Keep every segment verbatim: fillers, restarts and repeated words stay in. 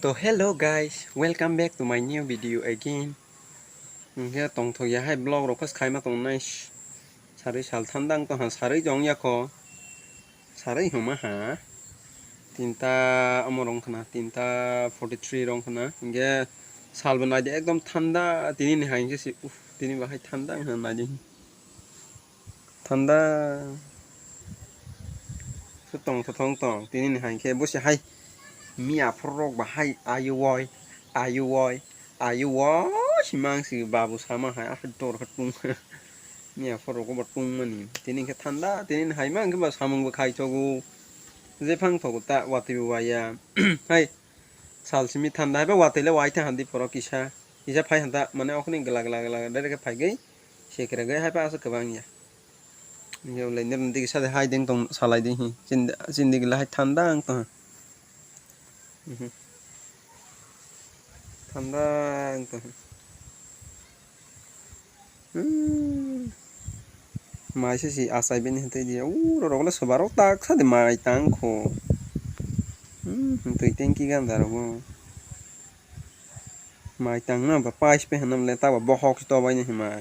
To hello guys, welcome back to my new video again. Hwnkhe tongthok ya hai vlog rok khe khaima tongnai. Sarwi sal thanda wng tongha, sarwi tong ya kho. Sarwi hwnma ha. Tinta omo rong khna, tinta forty three rong khna. Hwnkhe salbo naidi ekdom thanda, tini ni hai hwnkhe se, uff, tini bahai thanda wng kha naidi. Thanda. Sotong sotong tong. Tini ni hai khe bo se hai. Miya phor rok ba hai ayu woi. Ayu woi. Ayu woi. Simang si babu sama hai. Asuk dor khe tung. Miya phor rok ba tung mani. Tini khe thanda. Tini ni hai mang khe ba samung bo khai thogo. Je phang thogo ta watwi bo waya. Hai. Sal simi thanda hai ba watwi le wai tha handi phoro kisa. Kisa phai handa mane okhni gla gla gla gla direct phai gwi. Sekre gwi hai pa asuk kwbang ya. Nini ulai nini digi sade hai ding tong salai ding hi. Chindi, chindi gila hai thanda ang tong. Mhm. Thanda ang tong. Hmm. Mai se si asai bini hwtwi di. U rorok le swbarok tak sadi mai tang kho. Hmm, twi tengki ganda rogo. Mai tang na ba pais pe hanam le ta ba bohok to bai ni mai.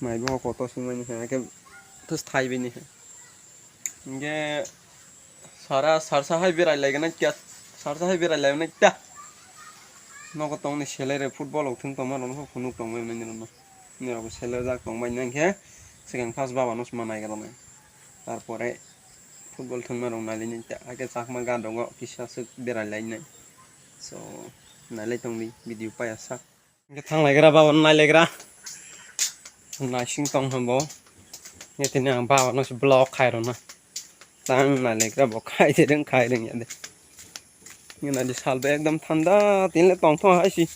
Mai bo kotor sungmani hai khe thus thai bini hai. Hingke sara sarsa hai berai lai gana kya, sarsa hai berai lai gana kya. Nogo tong ni selai re football rok thung tongma rok no phunuk tongmani rok no. Ni rok selai jak tongmani hingke swkang first baba no suma nai gana. Tarpore football thwngma rok nai lai nai kya. Hake chakma ga dongo kisa swk berai lai nai. So nai lai tong di video paya sak. Hingke thang lai gra ba, nai lai gra. Naising tong ham bo. Hingke tini ang baba no se vlog khai rw na. Tang nai lai gra bo khai de rwng khai rwng ya de. Hingke nai di sal bo ekdom thanda, tini le tong thong hai si.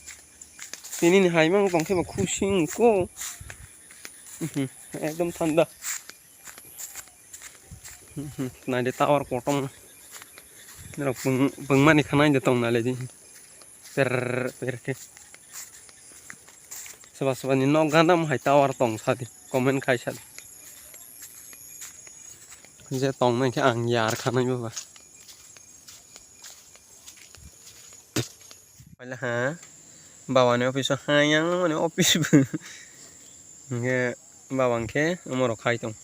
Tini ni hai mang tong khe bo khusing ko. Mhm, ekdom thanda. Nai de tower kotom. Norok bung-, bungmani kha nai de tong nai le di. Per, per khe. Soba soba ni nok gana mo hai tower tong sa di. Comment khai sa di. Je tong nai khe ang yar kha nai bo ba. Paila ha, baba ni office o hayang mani office bo. Hingke baba hingke omo rok khai tong.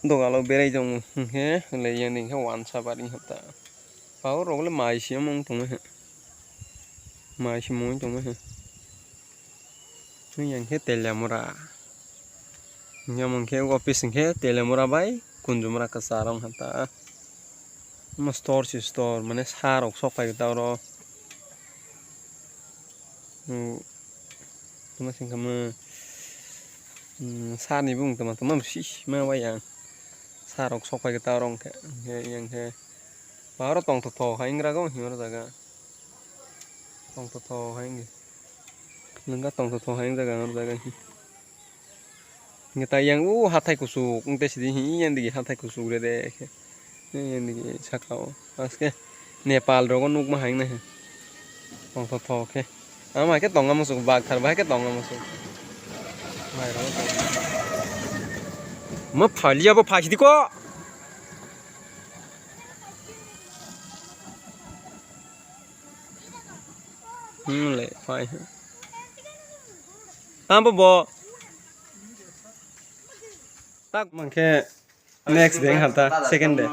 Dogalo berai tongo hingke le yang hingke wansa bari hota. Baba rok le mai se mong tongma he. Mai se mong tongma he. Yang khe Teliamura. Yang khe office hingkhe Teliamura bai Kunjumura kwcharo wngkha ta. Omo store si store, mane sa rok sok phai ta oro. Hmm, tamo singkha mo, hmm, sa ni bung tama tama si ma bai yang. Sa rok sok phai ta oro wngkha, hingkhe yang khe. Ba oro tongthok thok hai wngkha go himar jaga. Tongthok thok hai wngkha. Nungkha tongthok thok hai wngjaga ang jaga hi. Hingke ta yang o hathai kuchuk wngte sidi hi yang digi hathai kuchuk rede khe. Yang digi saka o. Aske Nepal rogo nukma hai wngna he. Tongthok thok khe. Ama khe tonga muchuk bag thar bai khe tonga muchuk. Mai rogo tonga. Ma phaliya bo phai sidi ko. Hmm, le, phai. Tamo bo. Tak mangke next day hanta, second day.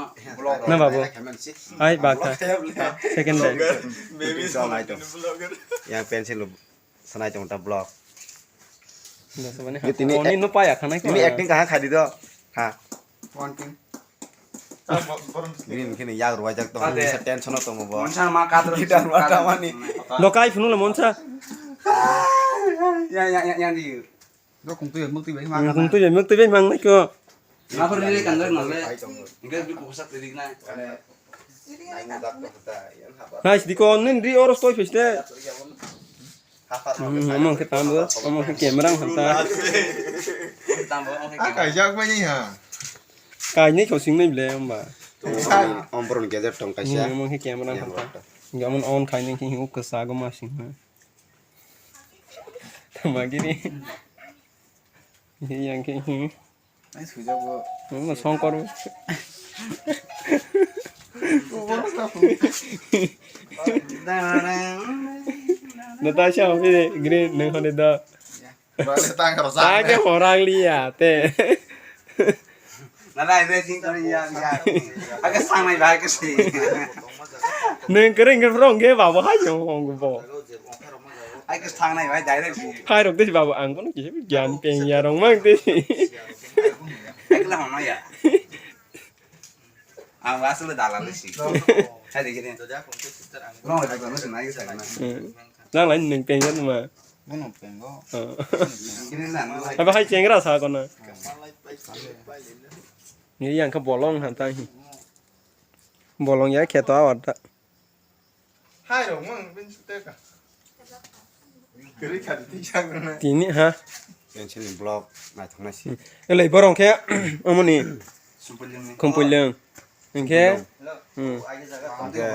Na babu. Ai, bak ta. Second day. Yang pencil sanai tong ta block. Ini no paya khana. Ini acting kaha khai di do. Ha. One thing. Green kini yak ruwajak tong, tension o tongo bo. Monsa ma kadro. Kita ruwa tamani. Lokai phunu le monsa. Ya, ya, ya, ya, di. Dokong tu ya, mukti bai mang. Kung tu ya, mukti bai mang nai ko. Ngapur ni kan dak nale. Ingke bi kusak tadi na. Nice di ko nin ri oros toi fiste. Hmm, omo khe tambo, omo khe camera ang hamta. Tambo, omo khe Ah, camera. Kaijak bai ni ha. Kainwi kho singnai ble hamba. Ombron gadget tong kaisa. Hmm, omo khe camera ang hamta. Gamon on khainai khe huk kwsa go ma sing ha. Tamagiri. Yang khe hmm. Ai, sujak bo. Omo songkor. Omo songkor. Natasha, hwnwi green, nwng hwnwi do. Bale tang rw Ta ke horang liya, te. Nana, ini sing kau ya, ya. Aku sang nai bai ke si. Nwng kwrwng khe phrwng khe babu hai yong hong bo. Aku sang nai bai direct si. Hai rok de babu ang kono kisa gyan peng ya rong mang de. Aku lah mana ya? Ang asal dalam si. Hai de gini. Nong le nong si nai sa na. Hmm. Nang lai nwng peng ya ma. Bono pengo. Oh. Gini na, nang lai. Aba hai chengra sa kono. Ni yang kha bolong han ta hi. Bolong ya kheto awat ta. Hai rok mang bin sute ka. Kiri kha di tichang na. Tini ha. Pencil block nai thang nai si. Elai borong khe amoni. Sumpulung. Khumpulung. Hingkhe. Hmm. Hingkhe.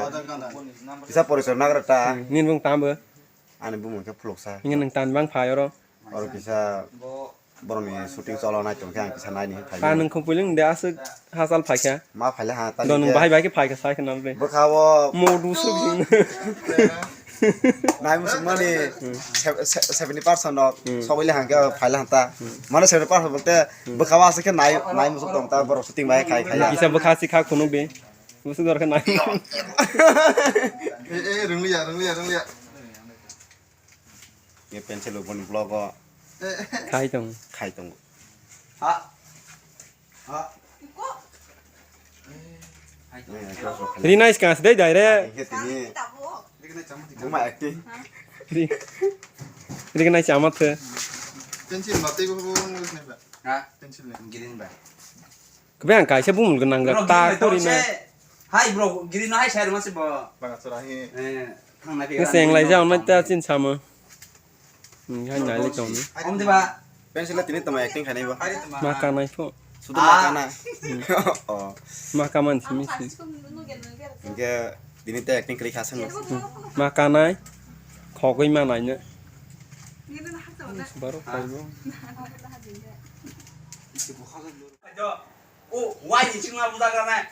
Kisa porichor nagra ta. Hmm. Nini bung tambo. Ani bumung khe phuluksa. Hingkhe nwng tan bang phai oro. Oro kisa borokni shooting cholo nai tongkhe ang kisa naini phai. Ta nwng khum puiling de aswk hachal phaikha. Ma phaile ha ta Do nwng hingkhe bahai bahai khe phaikha sai khna be. Bwkha o Modu swk jin. Nai musuk mani se-, se-, seventy percent rok Hmm. sogwi le hangkhe phaile hanta. Mane seventy percent bolte bwkha o aswk khe nai, nai musuk tong ta borok shooting bai khai khai. Kisa bwkha si kha khunu be. Musuk dor khe nai. Eh, eh, rwngya, rwngya, rwngya. Ye pencil bo boni block o Khai tong. Khai tongo. Ha. Ha. Ri nice kas dei dai re. Ye tini. Buma acting. Ri. Ri nice amat the. Pencil ma tei bo bo. Ha? Pencil ni. Green ba. Kebe ang kaisa bumul gwnang ga Bro, ta green kori na. Hai bro, green hai sai rwma se bo. Banga chora hi. Eh, thang na Nge seng lai jao na ta chin sama. Hmm, hai nai le tong. Om de ba. Pencil tini tama acting khanai ba. Hai tama. Ma ka nai pho. Sudu ma ka na. Oh. Ma ka man simi si. Hingke tini te acting kri khasang. Ma ka nai. Khogoi ma nai ne. Baro khogoi. O, wai ni chingma buda ka nai.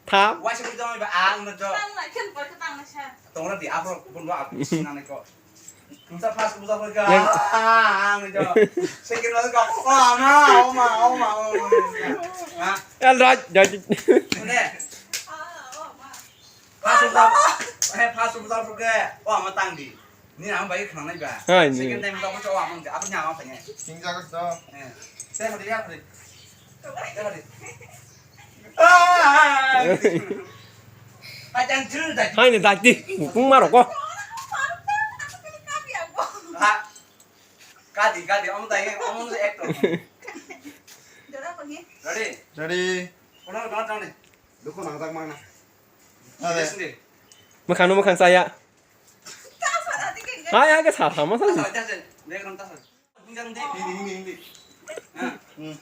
Tha. Wai se buda ba ang na do. Tang na khen por ka tang na sa. Tong ra di apro bun ba apro chingna nai ko. Nungsa first buda por ka. Yang Ah, ang na do. Second buda ka. Oh, ma, oh, ma, oh, ma, oh, ma. Ha? El Raj, Raj. Ne. First buda. Eh, first buda por ka. Oh, ma tang di. Ni ang bai khna nai ba. Hai, ni. Second time buda por ka. Oh, ma, apa ni apa ni. Sing jaga do. Eh. Saya mau dia apa ni? Hai ni dati, kung maro ko. Kadi, kadi, om tai, om se actor. Ready? Ready. Kono, kono, kono. Dukho nang tak mana? Serious ni. Makhang no makhang saya. Hai, hai, ke sa, sama sa. Tasar, tasar. Dia kan tasar. Hindi, hindi, hindi, hindi. Ah. Hmm.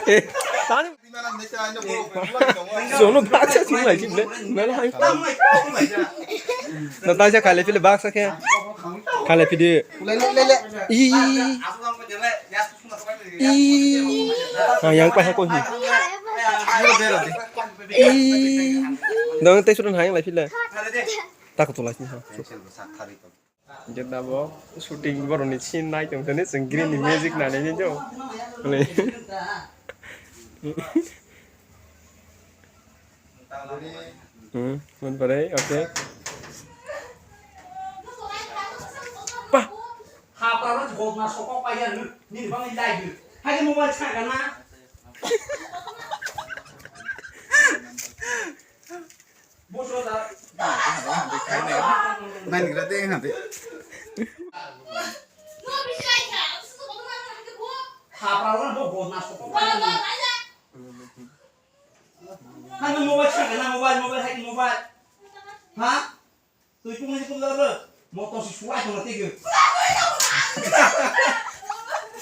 Eh, tani. Sono baksa sung lai chimle. Nalo hai. Natasha khale pile baksa khe. Khale pide. Le, le, le, le. I. I. Ah, yang pa ha ko hi. I. Dong te sudan hai lai pile. Ta ko tulai ha. Jeta bo shooting boroni scene nai tong tani sing green ni magic nai nai jo. Ni. Hmm, mun pare, okay. Pa. Ha, pa, ro, gok na sokok pa ya, ni, ni bang ilai ni. Hai, mobile chaka na. Nai ni gra de, ha, de. Hapra wana bo gol na sokok. Hai mobile sa na mobile, mobile hai mobile. Ha? Tui pung ni pung da. Motor si suai tong ti ge.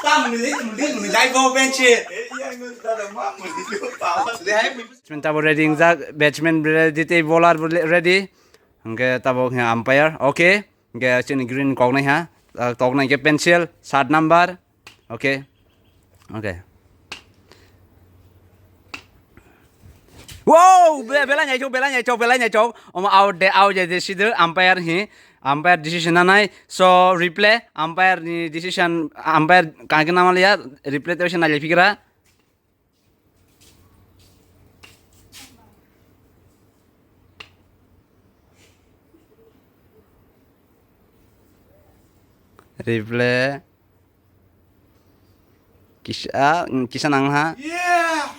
Tam ni ni ni ni dai bo bench. Batchman tabo ready ingjak, batchman ready tei bowler bo ready. Hingke tabo umpire, okay. Hingke chini green koknai ha, ah, toknai ke pencil, sat number, okay. Okay. Wow, be-, belai naithok, belai naithok, belai naithok. Omo out de, out de, de sidil umpire hi, umpire decision nanai. So, replay, umpire ni decision, umpire kangke namaliya, replay to se nai phigra. Replay. Kisa, mm, kisa nang ha. Yeah!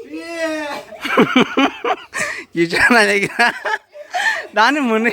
Yeah! Kisa nai kha. Dani muni.